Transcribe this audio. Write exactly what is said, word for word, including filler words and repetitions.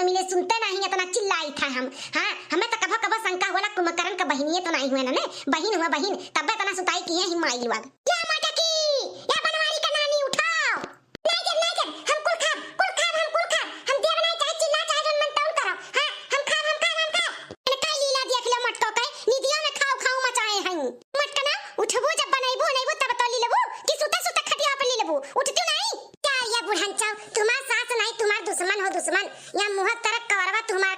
मिले सुनते नहीं, इतना चिल्लाई था हम। हाँ, हमें तो कभो कभो शंका होला, कुंभकर्ण का बहिनिये तो नहीं हुए ना ने, बहिन हुआ बहिन, तब इतना सुताई किहे ही माई लोग। या मटकी, या बनवारी का नानी उठाओ। नहीं जब, नहीं जब, हम कुल खाब, कुल खाब, हम कुल खाब, हम देव नहीं चाहे चिल्ला चाहे जौन मन तौन करो। हाँ, हम खाब, हम खाब, हम खाब। अरे का लीला देख लो मटको के, निदियों में खाओ खाओ मचाए हैं। मटकना, उठबू जब बनैबू, बनैबू तब तो ली लेबू, कि सुते सुते खटिया पे ली लेबू, उठती नहीं? क्या ये बुढ़न चाव, तुम्हार सास नहीं, तुम्हार दुश्मन हो दुश्मन। या मुँह तरफ कवरवा तुम्हार